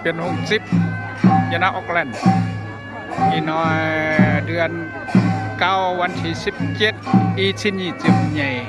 Bienv hungh zipv yiem naaiv Auckland. Ih hnoi เดือนเก้า วันที่สิบเจ็ด i cin nyic ziepc nyeic.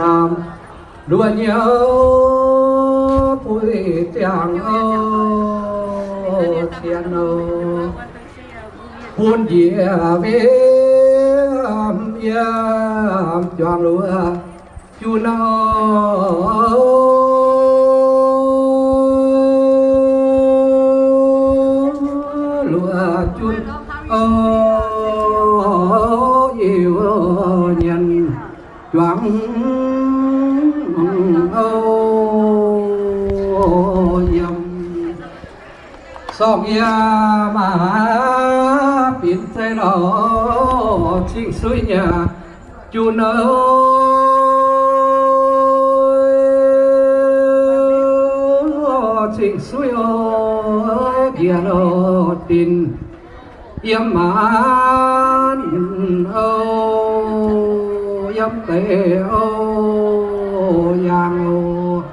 Naamh nduov nyei puix ziangh oc, cien oc, bun njiec wemv yiem juangc luoqc jun oc. Luoqc jun oc, yiu nyienx juangc oc, yiem sorng yie maaih binc zeiv lorh cing suiv nyei jun oc, cing suiv oc, njiec lorh dinc yiem maanc oc, yiem deix oc, yangh oc.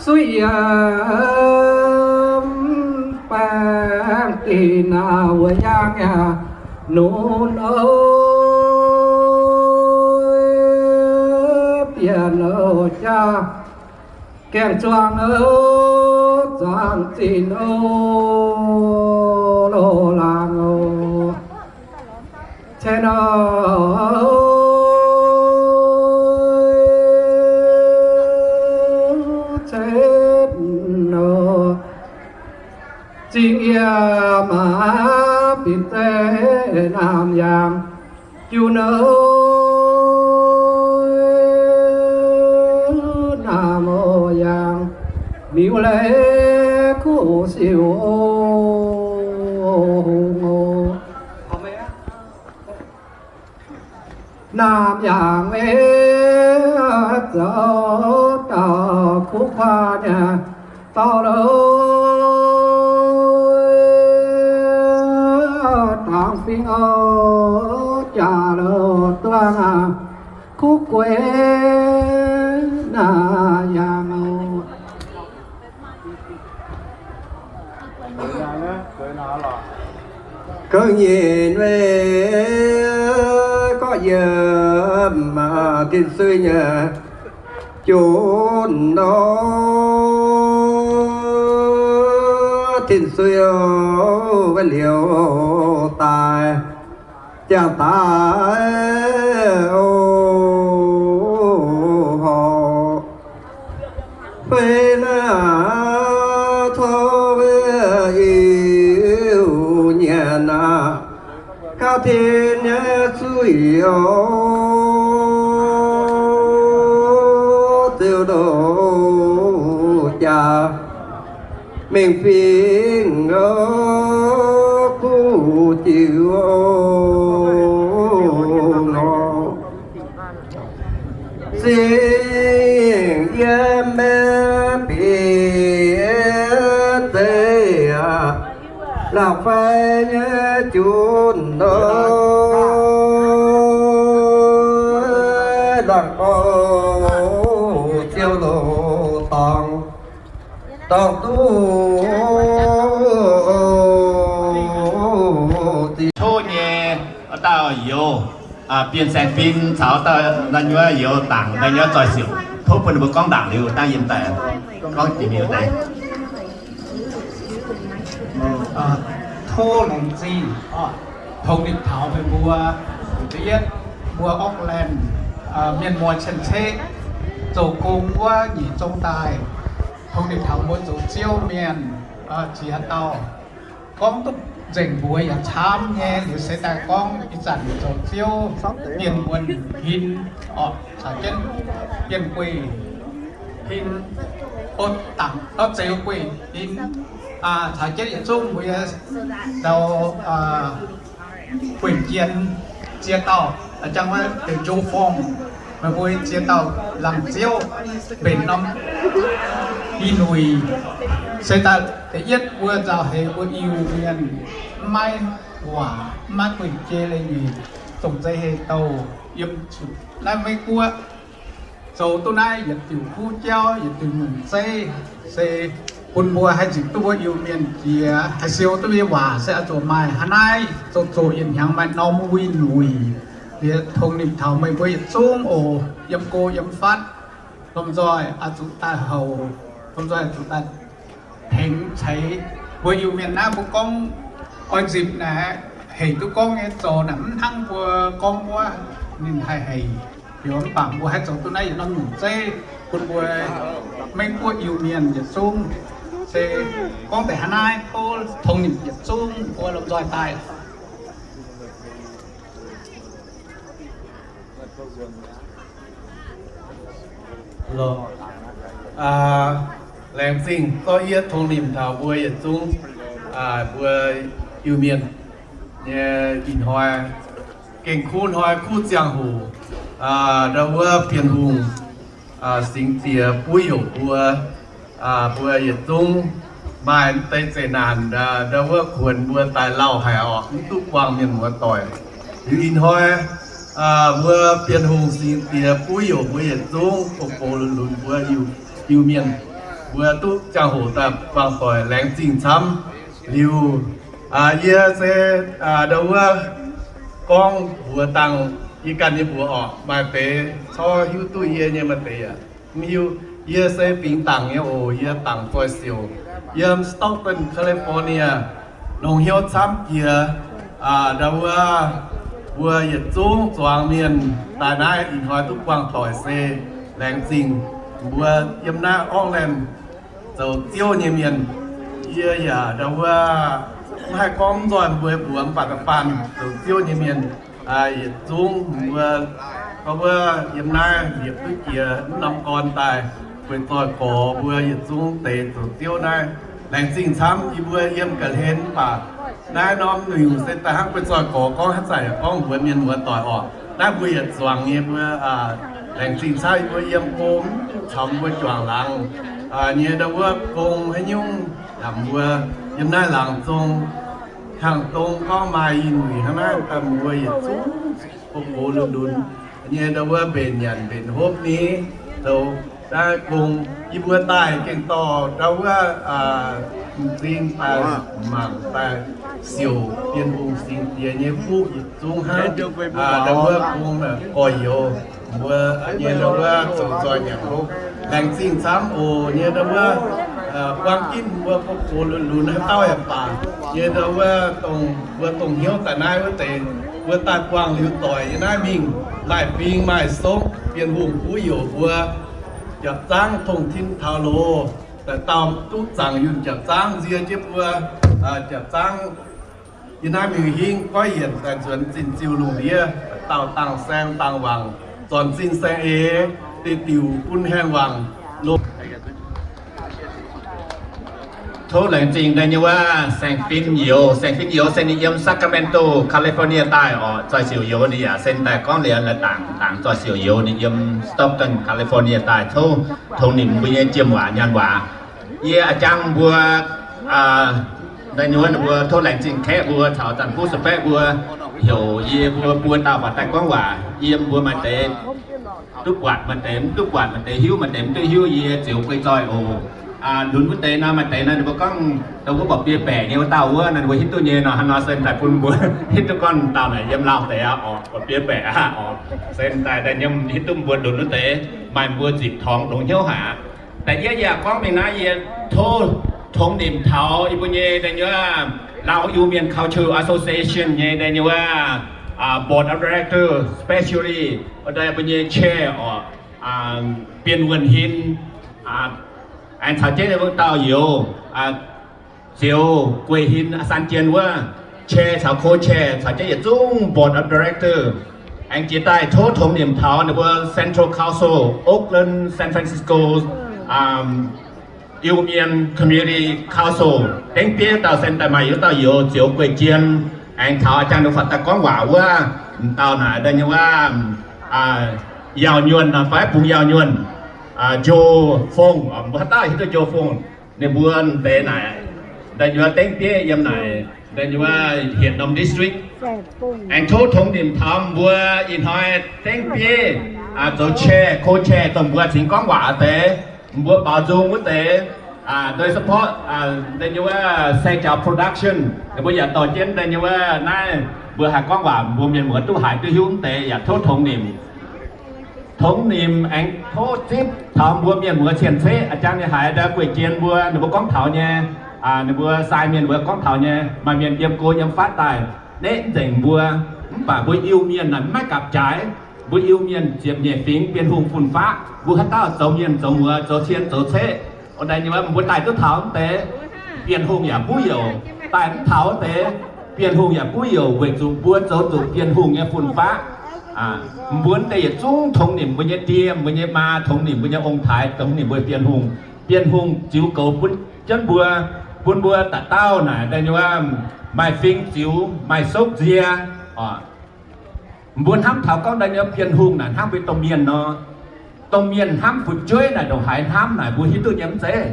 Suiv yiem baeng dinc naaic wuov yangh yaac nunc oc, bieqc oc jaax gaengh zuangx oc, zuangx zinc oc, loz laangz oc. Cien oc, cien oc. Zingh yie maaih binc zeiv naamh yaangh jun oc, naamh oc yaangh miuc leiz kuv siouc oc, hungh oc. Naamh yaangh maiv zoux dauh kuv kuaah nyei dauh loh, dangx fingx oc, jaax loh duangv kuv gueix naamh yaangh oc. Gouv nyinc weic gorqv yiem tin-suiv nyei junc nor, tin-suiv wuov liuz daaih, ziangh daaih oc, horc fei naaiv tov Iu-Mienh aac, gauh tin nyei zuiz oc, ziouc loz jaax mingh fingx oc, kuv jiu oc, singx yiem maiv bieqc zeiv aac, la'fai nyei junc nor, la'gorx ziouc loz dorngx, dorngx duqv tov nyei, wuov dauh youz, Bienh Saeng Fin caux wuov dauh naaiv nyuoz youz Dangc, naaiv nyuoz Zoih Siouc, tov bun ninh mbuo gorngv ndaangc liuz dangh yiem daaih gorngv jiex miuc deix. Tov laengz zingh, tongx ninh taux meih mbuo. Da'yietv, mbuo Auckland mienh muoz cien-ceqv zoux gong wuov nyic zong daaih, tongx ninh taux mbuo zoux Ziouv mienh jiex dauh. Gorngv duqv nzengc mbuox yaac camv nyei, liuz se daaih gorngv ih zanc zoux Ziouv mienh wuonh hin, caux jienv Bienh Gueiv hin, Dangc Zeux Gueiv hin, caux jienv yietc zungv mbuo ndau Gueiv Jien ziex dauh, jangx wuov Deix Njo Forng, meih mbuo ziex dauh laangz ziouv mbenc norm ih-luic. Se daaih da'yietv mbuo nzauh heix mbuo Iu-Mienh maiv maaih waac, maiv maaih guinh jei leiz-nyeic, dongh zeiv hei douh yiem zuqc naaiv Meiv Guoqv. Zoux duqv naaiv yietc diuc kuv jauv, yietc diuc nyungc zeiv, se bun mbuo haih nzipc duqv mbuo Iu-Mienh jiex, haih siou duqv mbuo nyei waac se oix zuqc maaih hnangv naaiv zoux zoqc yietc hnyangx maaih norm wuic luic. Liuz tongx nimc taux meih mbuo yietc zungv oc, yiem go yiem fatv, lomh nzoih oix zuqc daaih houc, lomh nzoih oix zuqc daaih tengx ceix mbuo Iu-Mienh naaiv mbuo gorngv oix nzipc naaic, hec duqv gorngv nyei zoux naaic mv hnangv mbuo gorngv wuov ninh haih hec. Liuz mv baac mbuo haih zoux duqv naaiv yietc norm nyungc zeiv bun mbuo Meiv Guoqv Iu-Mienh yietc zungv. Se gorngv deix hnangv naaiv, tov tongx nimc yietc zungv mbuo lomh nzoih daaih. Laengz zingh zorqv yie tongx nimc taux mbuo yietc zungv, mbuo Iu-Mienh nyei ih hnoi, gengh kuv hnoi kuv ziangh hoc, ndau wuov Bienh Hungh singx diex buov youc mbuo, mbuo yietc zungv maaih deix zeqc naanc, ndau wuov kuonx mbuo daaih lauh haic orqc, mv duqv buangh mienh muoz doic. Liuz ih hnoi mbuo Bienh Hungh singx diex buov youc mbuo yietc zungv gox gox lunx lunx mbuo Iu-Mienh, mbuo duqv ziangh hoc daaih buangh doic, laengz zingh camv. Liuz yie se ndau wuov gorngv mbuox dangh yie ganh nyei mbuox orqc, maaih deix corc hiuv duqv yie nyei, maaih deix yaac mv hiuv. Yie se fingx Dangc nyei oc. Yie Dangc Zoih Siouc, yiem Stockton, California, longc hnyouv camv jiex ndau wuov mbuo yietc zungv zuangx mienh daaih naaiv ih hnoi duqv buangh doic se laengz zingh mbuo yiem naaiv Auckland zoux Ziouv nyei mienh. Yie yaac ndau wuov mv haih gorngv mv nzoih mbuo mbuox mv baac da'faanh zoux Ziouv nyei mienh yietc zungv mbuo, gorngv wuov yiem naaiv liepc duqv jiex mv norm gorn daaih, bueix zoih gorx mbuo yietc zungv deix zoux Ziouv naaiv. Laengz zingh camv yie mbuo yiem ga'hlen mv baac naaiv norm nyungc se da'hnangv bueix zoih gorx gorngv haaix zanc yaac gorngv mbuox mienh muoz doic orqc. Naaiv mbuo yietc zuangx nyei mbuo, laengz zingh camv yie mbuo yiem go mv duqv caux mbuo juangc laangz nyei ndau wuov gong haaix nyungc, yaac mbuo yiem naaiv laangz zong hnyangx-dong gorngv maaih ih muic hnangv naaiv daaih mbuo yietc zungv gox gox lunx lunx nyei ndau wuov mbenc nyanc mbenc hopv ni, zoux naaiv gong. Yie mbuo daaih gengh dorh ndau wuov m'zing daaih mangc daaih siouc Bienh Hungh singx diex nyei fuqv yietc zungv hnangv. Ndau wuov bung gorx-youz mbuo nyei ndau wuov zoux nzoih nyanc hopv. Laengz zingh camv oc nyei ndau wuov, buang ginv mbuo gox gox lunx lunx haaix dauh yaac baac nyei ndau wuov, dongh mbuo dongh hnyouv daaih naaiv wuov deix, mbuo daaih buangh liuz doic yie naaiv mingh, Laaih Fingx maaih sokv Bienh Hungh kuv youz mbuo japc zaangv tongh tin taux loz, daaih dauh duqv zaangc yunh japc zaangv nzie jienv mbuo japc zaangv. Yie naaiv mingh hingv goiv yienc daaih nzuonx zinh ziuh lungh ndiev, dauh dangh saeng dangh wangc, zornc zinh saeng eix, deix diuc bun haengh wangc lo. Tov laengz zingh daaih nyei wuov saeng-fin youz. Saeng-fin youz se ninh yiem Sacramento, California daaih oc. Zoih siouc youz ninh yaac se daaih gorngv liuz dangc, dangc zoih siouc youz ninh yiem Stockton, California daaih. Tov tongx nimc mbuo nyei jiem waac nyaanh waac. Yie a'jang mbuo daaih nyei wuov, ninh mbuo tov laengz zingh kaeqv mbuo caux zanc fuqv sa'baeqv mbuo heuc yie mbuo buo dauh baac daaih gorngv waac. Yiem mbuo maaih deix duqv buatc, maaih deix mv duqv buatc, maaih deix hiuv, maaih deix mv duqv hiuv, yie ziouc guei zoih oc. Lunx wuov deix nor, maaih deix nor ninh mbuo gorngv dongh wuov mba'biei baeqc nyei wuov dauh wuov, ninh mbuo hiuv duqv nyei nor, hnangv nor se daaih bun mbuo hiuv duqv gorngv dauh naaic yiem lauh deix aqv oc, mba'biei baeqc aqv oc. Se daaih daaih yiem hiuv duqv mbuo lunx wuov deix, maaih mbuo nzipc torngx longx hnyouv haic aqv. Da'yietv yie gorngv mingh naaiv, yie tov tongx nimc taux yie mbuo nyei daaih nyei wuov Lao Iu-Mienh Cultural Association nyei daaih nyei wuov board of director, especially daaih mbuo nyei chair oc, Bienh Wuonh Hin, aengx caux jienv wuov dauh youz, Ziouv Guei Hin, San Jien wuov chair caux co-chair caux jienv yietc zungv board of director. Aengx jiex daaih tov tongx nimc taux ninh mbuo Central Council, Oakland, San Francisco, Iu-Mienh Community Council, dengv bieiv dauh se daaih maaih yietc dauh youz Ziouv Guei Jien. Aengx taux a'jang ninh faatv daaih gorngv waac wuov, m'dauh naaic daaih nyei wuov, Yaauh Nyuonh fai Bungx Yaauh Nyuonh, Joe Fong, mbuo haaix dauh hiuv duqv Joe Fong? Ninh mbuo deix naaic daaih nyei wuov dengv bieiv yiem naaic daaih nyei wuov Hietc Norm District. Aengx tov tongx nimc taux mbuo ih hnoi dengv bieiv zoux chair, co-chair dongh mbuo cingx gorngv waac deix, mbuo baaux nzung wuov deix, โดยเฉพาะ daaih nyei wuov Sai Jauv Production, ninh mbuo yaac dorh jienv daaih nyei wuov naaiv mbuo haih gorngv waac mbuo mienh muoz duqv haiz duqv hiuv deix yaac tov tongx nimc. Tongx nimc aengx tov zipv taux mbuo mienh muoz cien-ceqv, a'jang ninh haiz daaih Guei Jien mbuo ninh mbuo gorngv taux nyei, ninh mbuo sai mienh mbuo gorngv taux nyei, maaih mienh yiem go yiem fatv daaih neqv nzengc mbuo. Mv baac mbuo Iu-Mienh naaic maiv gapv jaaix. Mbuo Iu-Mienh ziepc nyeic fingx Bienh Hungh fun-faqv, mbuo haaix dauh zoux mienh zoux muoz zoux cien zoux ceqv, daaih nyei wuov mbuo daaih duqv taux wuov deix, Bienh Hungh yaac buov youc. Daaih mv taux wuov deix, Bienh Hungh yaac buov youc weic zuqc mbuo zoux zuqc Bienh Hungh nyei fun-faqv. Mbuo wuov deix yietc zungv tongx nimc mbuo nyei die, mbuo nyei maa, tongx nimc mbuo nyei ong-taaix, tongx nimc mbuo Bienh Hungh. Bienh Hungh ziux goux bun jienv mbuo, bun mbuo da'dauh naaic daaih nyei wuov maaih fing ziux, maaih sokv nzie. Mbuo hnamv taux gorngv daaih nyei Bienh Hungh naaic hnangv mbuo domh mienh nor. Domh mienh hnamv fu'jueiv naaic ndongc haaix hnamv naaic mbuo hiuv duqv nyei mv zeiz?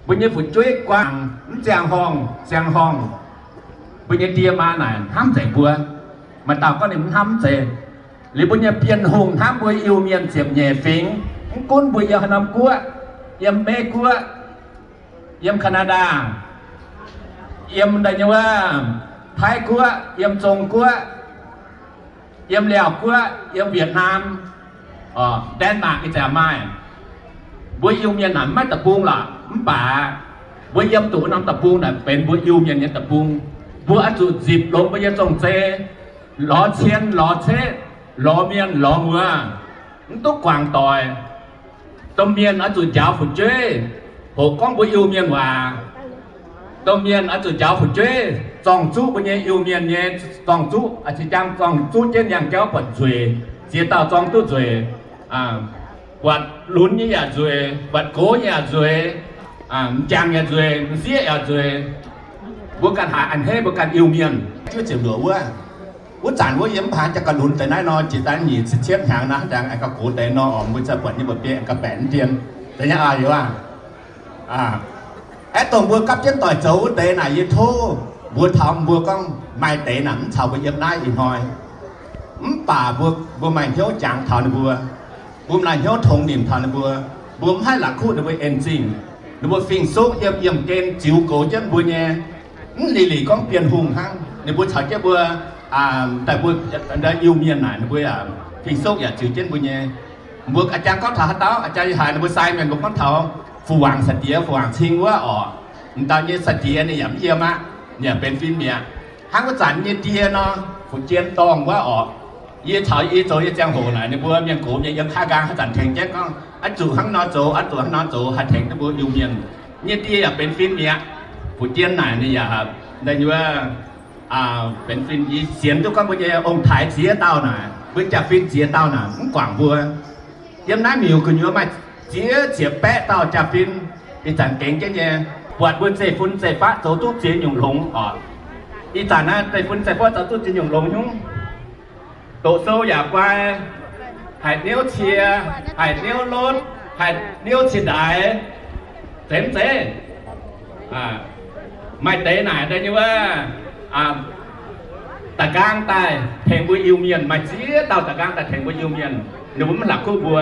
Mbuo nyei fu'jueiv guangc mv ziangh horngh, ziangh horngh, mbuo nyei die maa naaic hnamv nzengc mbuo. Maaih dauh gorngv ninh mv hnamv mv zeiz. Liuz mbuo nyei Bienh Hungh hnamv mbuo Iu-Mienh ziepc nyeic fingx, mv gunv mbuo yiem haaix norm guoqv, yiem Meiv Guoqv, yiem Canada, yiem daaih nyei wuov Taiv Guoqv, yiem Zong Guoqv, yiem Laauv Guoqv, yiem Vietnam, Denmark ih zanc maaih. Mbuo Iu-Mienh naaic maiv deic-bung lorqc, mv baac mbuo yiem duqv norm deic-bung naaic benx mbuo Iu-Mienh nyei deic-bung. Mbuo oix zuqc nzipc longx mbuo nyei zong-zei, lorz cien lorz ceqv, lorz mienh lorz muoz, mv duqv guangc doic. Domh mienh oix zuqc njaaux fu'jueiv, hoqc gorngv mbuo Iu-Mienh waac. Domh mienh oix zuqc njaaux fu'jueiv, zorng-zuqv mbuo nyei Iu-Mienh nyei zorng-zuqv, zinh ndaangc zorng-zuqv jienv yangh jauv buatc nzueic, ziex dauh zorng duqv nzueic. Buatc lunx nyei yaac nzueic, buatc gox nyei yaac nzueic, m'jangc yaac nzueic, m'sieqv yaac nzueic. Mbuo ganh haiz a'hneiv mbuo ganh Iu-Mienh. Juov ziepc luoqc wuov, wuov zanc wuov yie mv haaix jaax ga'lunx deix naaiv nor, jiex daaih nyic cietv hnyangx naaiv, haaix dangh aengx ga'gox deix nor, oc, mbuo zai buatc nyei mba'biei aengx ga'baeqc diemv deix nyei, aa, youz aac. Aeqv, dongh mbuo gapv jienv doic zoux wuov deix naaic, yie tov mbuox taux mbuo gorngv maaih deix naaic mv caux mbuo yiem naaiv ih hnoi. Mv baac mbuo, mbuo maaih hnyouv jangx taux ninh mbuo, mbuo maaih hnyouv tongx nimc taux ninh mbuo, mbuo mv haih la'kuqv ninh mbuo en zingh. Ninh mbuo fing-soqv yiem yiemh gen ziux goux jienv mbuo nyei Mv liuz liuz gorngv Bienh Hungh hnangv, ninh mbuo caux jienv mbuo, daaih mbuo Iu-Mienh naaic, ninh mbuo yaac fing-soqv yaac ziux jienv mbuo nyei. Mbuo a'jang gorngv taux haaix dauh, a'jang yie haiz ninh mbuo sai mienh mbuo gorngv taux Fu Wangc sai-diex, Fu Wangc Cing wuov orqc, m'daaih nyei sai-diex ninh yaac mv yiem aqv, ninh yaac benx fin mi'aqv. Hnangv wuov zanc nyei die nor, Fu Jien Dorngh wuov orqc, yie caux yie zoux nyei ziangh hoc naaic, ninh mbuo mienh gox nyei yiem kaav nqaang haaix zanc tengx jienv gorngv, oix zuqc hnangv nor zoux, oix zuqc hnangv nor zoux, haih tengx duqv mbuo Iu-Mienh. Nyei die yaac benx fin mi'aqv. Fu Jien naaic ninh yaac, da'nyuoz, benx fin, yie sienx duqv gorngv mbuo nyei ong-taaix ziex dauh naaic, mbuo jaa-fin ziex dauh naaic mv guangc mbuo. Yiem naaiv miuc gu'nyuoz maaih ziex ziepc baeqv dauh jaa-fin, ih zanc gengx jienv nyei, buatc mbuo zeiv-fun zeiv-faqv zoux duqv ziex nyungc longx orqc. Ih zanc naaiv zeiv-fun zeiv-faqv zoux duqv ziex nyungc longx nyungc. Doqc sou yaac guai, haic niouv cie, haic niouv lotv, haic niouv cie ndaix, zeiz mv zeiz? Maaih deix naaic da'nyuoz wuov, da'nqaang daaih tengx mbuo Iu-Mienh, maaih ziex dauh da'nqaang daaih tengx mbuo Iu-Mienh. Ninh mbuo mv hlaqc kuv mbuo,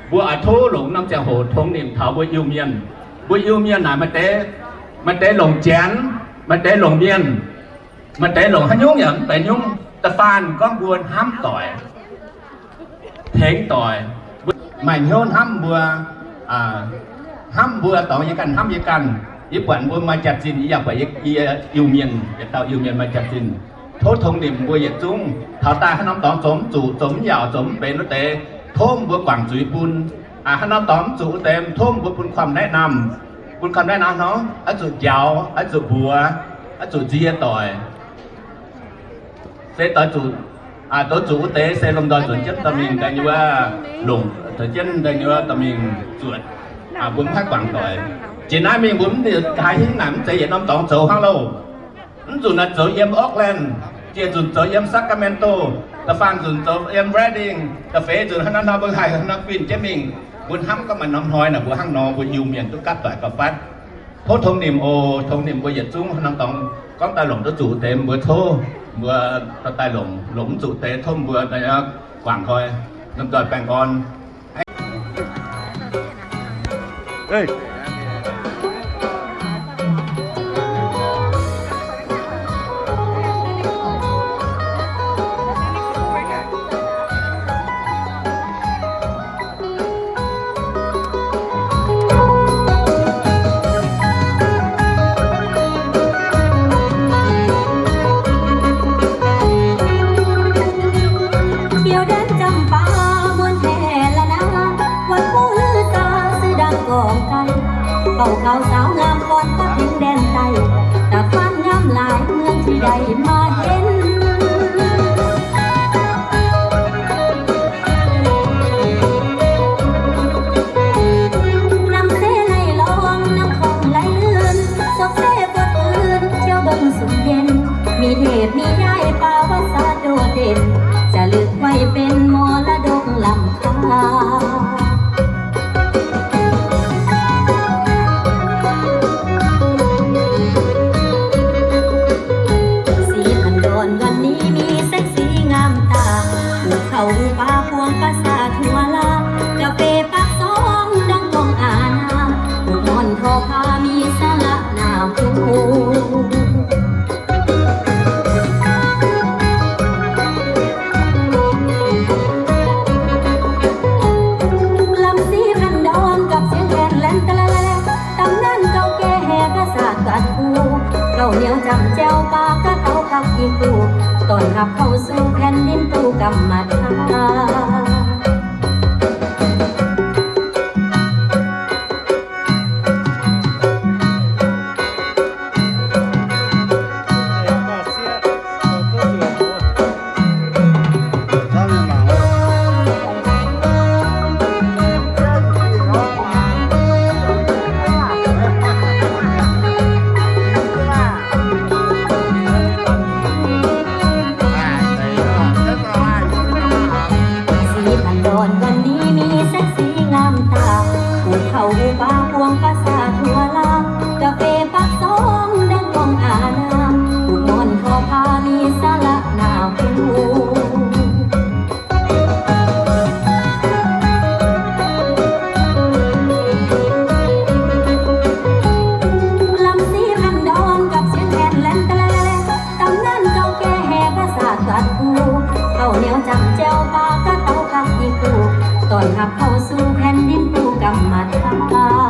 mbuo oix tov longc norm ziangh hoc tongx nimc taux mbuo Iu-Mienh. Mbuo Iu-Mienh naaic maaih deix, maaih deix longc janx, maaih deix longc mienh, maaih deix longc haaix nyungc yaac mv benx nyungc. Da'faanh gorngv mbuo hnamv doic, tengx doic, maaih hnyouv hnamv mbuo, hnamv mbuo dorngx yie ganh hnamv yie ganh. Yie buatc mbuo maaih jaax-zinh, yie yaac buatc yie Iu-Mienh, yietc dauh Iu-Mienh maaih jaax-zinh. Tov tongx nimc mbuo yietc zungv. Taux daaih haaix norm dorngx zoux mv zuqc, zoux mv yaac, zoux mv benx wuov deix, tov mbuo guangc zuiz bun. Haaix norm dorngx mv zuqc wuov deix, tov mbuo bun คำแนะนำ, bun คำแนะนำ nor, oix zuqc njaaux, oix zuqc mbuox, oix zuqc nzie doic. Se doix zuqc, doix zuqc wuov deix se lomh nzoih nzuonx jienv dorh mingh daaih nyei wuov, longc nzuonx jienv daaih nyei wuov dorh mingh zuotc. Mbuo mv haih guangc doic. Jiex naaiv mingh mbuo mv haiz hingv naaic mv zeiz yietc norm dorngx zoux hnangv loh. Mv nzunc naaic zoux yiem Oakland, jiex nzunc zoux yiem Sacramento, da'faanh nzunc zoux yiem Redding, da'feix nzunc hnangv naaiv nor mbuo haih hnangv nor guinh jienv mingh. Mbuo hnamv gorngv maaih norm hnoi naaic mbuo hnangv nor mbuo Iu-Mienh duqv gapv doic gauh fatv. Tov tongx nimc oc, tongx nimc mbuo yietc zungv hnangv nor dorngx gorngv daaih longc duqv zuqc deix mbuo tov, mbuo daaih longc, longc mv zuqc deix tov mbuo guangc nqoi, lomh nzoih baengh orn. Phiêu đến Champa muôn hè là nắng, quần khu lư xa sư đang còm cay. Khẩu khảo sáo ngam con khắp những đen tay, ta phát ngắm lại muôn thủy đẩy mà hên. Năm xế lay lon, năm không lay lươn, sộc xế phút ươn, chiêu bưng sung yên. Mi thệt mi nhai pao bát xa đô đền, chả lự quay bên mò lá độc lầm khao. Sĩ Phan Đòn วันนี้มีเซ็กซี่งามตา Khẩu u bá buông bát xa thua la, cà phê bát sóng đang cong à na, một món thò pha mi sa lạ nào. Lâm Sĩ Phan Đòn กับเสียงแคนแลนตะละแล ตำนานเก่าแก่แห่ประสาทกัดคู่ เก่าเหนียวจำแจ่วปากกะเก่าคักอีกคู่ ต้อนรับเข้าสู่แผ่นดินปู่กำมัดทา สีพันดอนวันนี้มีเซ็กซี่งามตา ผู้เข้าผู้ปาปวงประสาททั่วลา กาเฟปากซองดังกองอาน้ำ ผู้ม่อนทอพามีสาระน่าฮู้ ลำสีพันดอนกับเสียงแคนแลน Hauh niouz zaangc jauv baac gaax dauh gapv i guv, dorn hapv kouv suv แผ่นดิน duqv gamh maac taav.